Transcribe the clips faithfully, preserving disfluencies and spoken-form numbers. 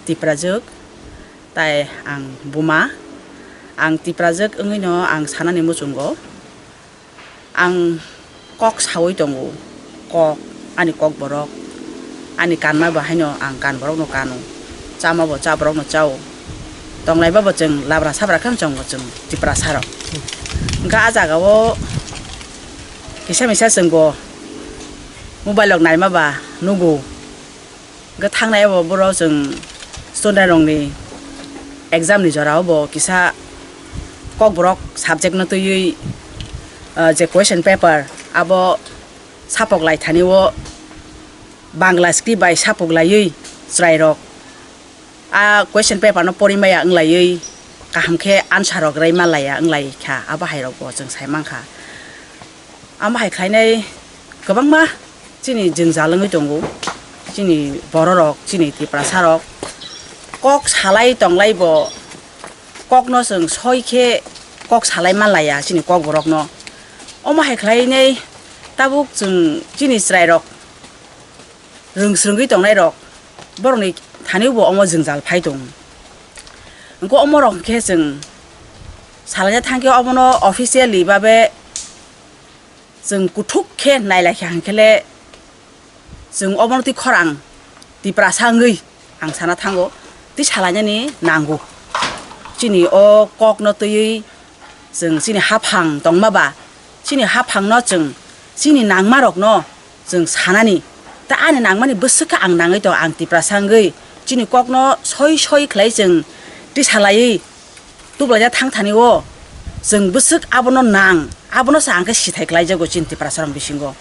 Tiprajwk, tai ang buma. Ang Tiprajwk wngwino ang sanani muchungo. Ang kok sawi tongo, kok, ani kok borok, ani kanma bo haino ang kan borokno kano, chama bo cha borokno chao, tonglaiba bo chwng labra sabra khe chwng bo chwng Tiprasa rok. Hwnkhe ah jagao kisa misa chwng bo mobile rok naima ba nugo. Hwnkhe thangnai abo borok chwng student rokni exam ni jora o bo kisa kokborok subject no twiwi, ah, je question paper abo sapok lai thani o Bangla script bai sapok laiwi chwrai rok a question paper no pori maya wng laiwi kaham khe answer rok rai ma laiya wng lai kha, abo hai rok bo chwng sai mankha. Amo hai khlainai kwbangma chini jwngjal wngwi tongo, chini bororok, chini Tiprasarok kok salai tonglai bo, kokno chwng soi khe kok salai manlaiya chini kokborokno. Omo hai khlainai tabuk chwng chini chwrairok rwng swrwngwi tongnairok borokni thani bo omo jwngjal phai tongo. Hwnkhe omorok hwnkhe chwng salaina thangkhe obono officially babe chwng kuthuk khe nailaikha hwnkhe le chwng obono twi khorang Tiprasa wngwi ang sana thango, twi salainani nango. Chini o kokno twiwi chwng chini haphang tongma ba, chini haphangno chwng chini nangmarokno chwng sanani. Ta ani nangmani bwswk khe ang nangwi tongo, ang Tiprasa wngwi chini kokno soi soi khlai chwng twi salaiwi tublaijak thang thani o chwng bwswk abono nang, abono se ang khe sithai khlaijago chini Tiprasa rok bisingo.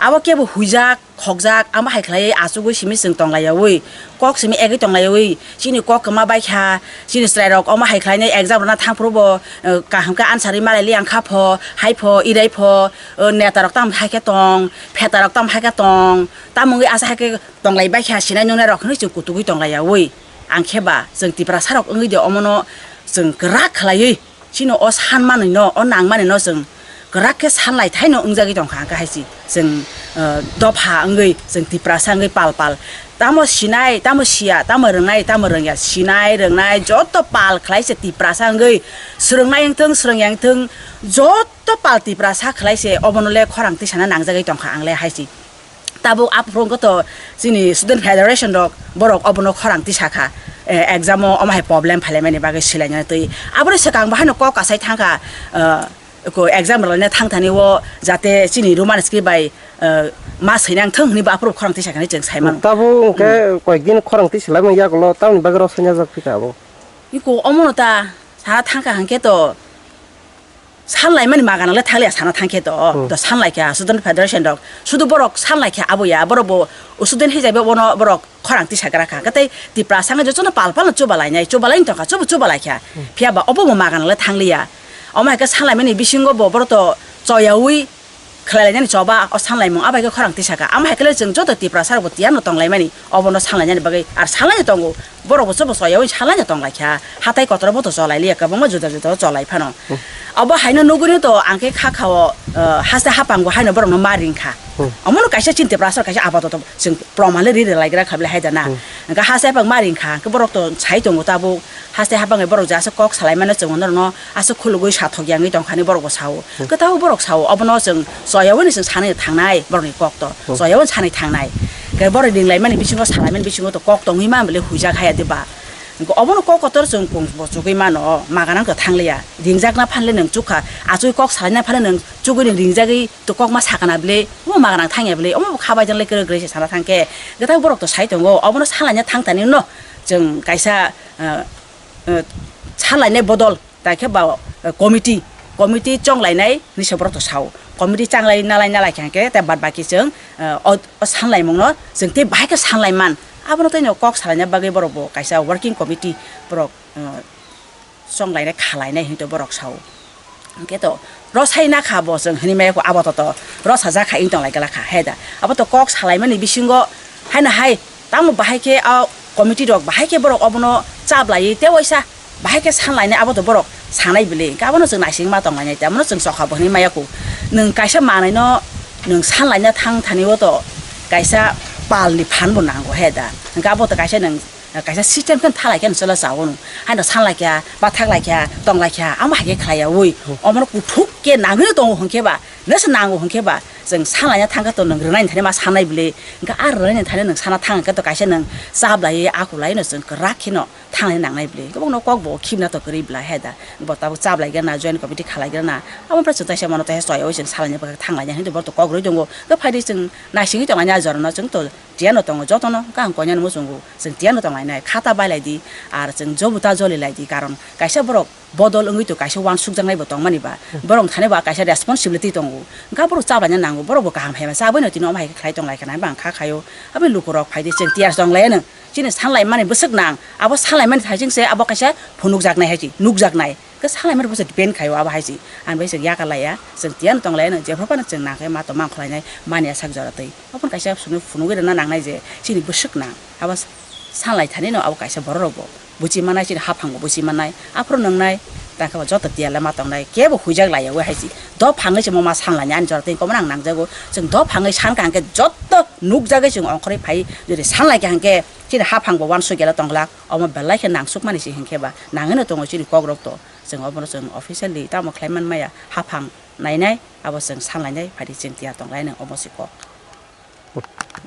Abo kebo huijak, khokjak, amo hai khlaiwi achugwi simi chwng tonglaiyawi, kok simi egwi tonglaiyawi, chini kok kwma bai kha, chini chwrai rok omo hai khlainai exam rwna thang phuru bo, eh, kaham khe answer ri malai li ang kha pho, hai pho, irai pho, eh, neta rok tamo hai khe tong, pheta rok tamo hai khe tong, tamo wngwi asa hai khe tonglai bai kha, sinai nungnai rok hinwi chwng kutugwi tonglaiyawi. Ang khe ba chwng Tiprasa rok wngwi de omono chwng kwrak khlaiwi chini o san manwi no, o nang manwi no chwng kwrak khe san lai thai no wngjagwi tong kha, hwnkhe hai se chwng, eh, dopha wngwi chwng Tiprasa wngwi pal pal tamo sinai, tamo siya, tamo rwngnai, tamo rwngya, sinai rwngnai joto pal khlai se Tiprasa wngwi swrwngnai wngthung, swrwngya wngthung, joto pal Tiprasa khlai se obono le khorang tisana nangjagwi tong kha ang le hai se. Tabuk aphuru wngkha to chini student federation rok, borok obono khorang tisa kha, eh, exam o omo hai problem phailaimani bagwi silainani twi. Aboni swkang bo haino kok kasai thangkha, eh, ko exam rwlaina thangthani o jate chini Roman script bai, eh, ma swinang thung hwnwi bo aphuru khorang tisa kha hinwi chwng sai mano. Tabuk hwnkhe Hmm. Koyekdin khorang tisa laimani yagulo tamoni bagwi rw swinajak phikha abo. Iko omono ta sana thangkha hwnkhe to Sanlaimani magana le thaliya sana thangkhe to, Hmm. to sanlaikha student federation rok. Sudu borok sanlaikha aboya, borok bo student hisabe bono borok khorang tisagra kha. Katei Tiprasa wngkha jotono pal pal no chubalainai, chubalaini tongkha, chubu chubalaikha. Hmm. Phiya ba obo bo magana le thangliya. Omo hai khe sanlaimani bisingo bo borok to choyaui khlailainani choba o sanlaimung abai khe khorang tisakha. Amo hai khe le chwng joto Tiprasa rok bo tiyar no tonglaimani. Obono sanlainani bagwi ar sanlaina tongo, borok bo chobo choyaui sanlaina tonglaikha, hatai kotor bo to cholailiya, kwbangma juda juda o cholai phano. Hmm. Obo haino nugwino to ang khe kha kha o, eh, haste hapang bo haino borokno ma ringkha. Hmm. Omono kaisa chini Tiprasa rok kaisa apatot chwng proman le ri rwlaigra kha bwle hai da na. Hmm. Hwnkhe haste hapang ma ringkha, hwnkhe borok to sai tongo tabuk, haste hapang bai borok je aswk kok salaimano chwng norokno aswk khulugwi sathokya wngwi tongkhani borok bo sao. Hmm. Kwtal borok sao, obono chwng choyaui ni chwng sanwi thangnai borokni kok to. Hmm. Choyaui sanwi thangnai. Khe borok ringlaimani bisingo salaimani bisingo to kok tongwi man bwle huijak haya diba. Obono kok kotor chwng kung bo chugwi mano, magana wngkha thangliya. Ringjakna phanle nwng chukha, achugwi kok salaina phanle nwng chugwi nwng ringjagwi to kok ma sakana bwle, omo magana thangya bwle, omo bo kha bai jang le kwrwi kwrwi se sana thangkhe. Kwtal borok to sai tongo, obono salaina thangtani no chwng kaisa, ah, ah, salainai bodol. Tai khe ba, eh, committee, committee chonglainai hinwi se borok to sao. Committee changlai nalai nalai khe hwnkhe tei bad baki chwng, eh, o, o sanlaimungno chwng tei bahai khe sanlaiman. Abono tei no kok salaina bagwi borok bo kaisa working committee borok, eh, chonglainai khalainai hinwi to borok sao. Hwnkhe to rwsai na kha bo chwng hinwi maya kho abo to to rwsajak kha wng tonglai glak kha he da. Abo to kok salaimani bisingo haino hai Tamo bahai khe o committee rok bahai khe borok obono chaplaiwi tei waisa bahai khe sanlainai abo to borok sanai bwle. Hwnkhe abono chwng naisingma tonglainai tei abono chwng chokha bo hinwi maya kho. Nwng kaisa manwino nwng sanlaina thang thani o to kaisa palni phan bo nango he da. Hwnkhe abo to kaisa nwng, Kaisa system khe thalai khe chwla chao no. Haino sanlai kha, bathak lai kha, tong lai kha, amo hai khe khlai ya ui. Omono kuthuk khe nangwi tongo hwnkhe ba, nese nango hwnkhe ba, chwng sanlaina thang khe to nwng rwnai thani ma sanai bwle. Hwnkhe a rwnai thani nwng sana thang khe to kaisa nwng chablai, akulai no chwng kwrak kheno thanglai nangnai bwle. Hwnkhe bono kok bo khibna to kwrwi bwla he da. Bo tabuk chablai gana, joint committee khalai gana. Amo bwrwi chwng taisa mano taisa chwng sanlaina bwkha thanglaina hinwi bo to kok rwi tongo. Hwnkhe phaidi chwng naisingwi tonglaina a jorano chwng to tiyano tongo, jotono kaham koinani muchungo chwng tiyano tonglainai, khata bailai di, ar chwng jobuta joli lai di, karon kaisa borok bodol wngwi to kaisa uansukjaknai bo tongmani ba, borok thani ba kaisa responsibility tongo, wngkha borok chabaina nango, borok bo kaham hai ma chabaino tini omo hai khe khlai tonglai khna, bang kha khaio, aboni lukurok phai di chwng tiyar tonglai ano, chini sanlai mani bwswk nang, abo sanlai mani thaising se abo kaisa phunukjaknai hai chi nukjaknai. Khe sanlai mani bwsa depend khaio abo hai se. Ang bai se yakarlaiya, chwng tiyano tonglaiya, nwng jephru phano chwng nang khe ma tong mang khwlainai mani asak jora twi. Ophon kaisa sunu phunugwi rwna nangnai je chini bwswk nang. Abo sanlai thani no abo kaisa borok rok bo buchi manai, chini haphang bo buchi manai. Aphuru nwngnai, tang khe bo joto tiyar le ma tongnai. Kebo huijak laiya wi hai se. Dophangwi se mo ma sanlainai ani jora twi komo nang nangjago. Chwng dophangwi san kha hwnkhe joto nukjagwi chwng ongkhorwi phai. Jodi sanlai kha hwnkhe chini haphang bo uansuk gela tongglak. Omo belai khe nangsukmani se hinkhe ba nangwi no tongo chini kok rok to. Chwng obono chwng officially tamo khlai man maya, haphang nainai, abo chwng sanlainai, phaidi chwng tiyar tonglainai, omo se kok.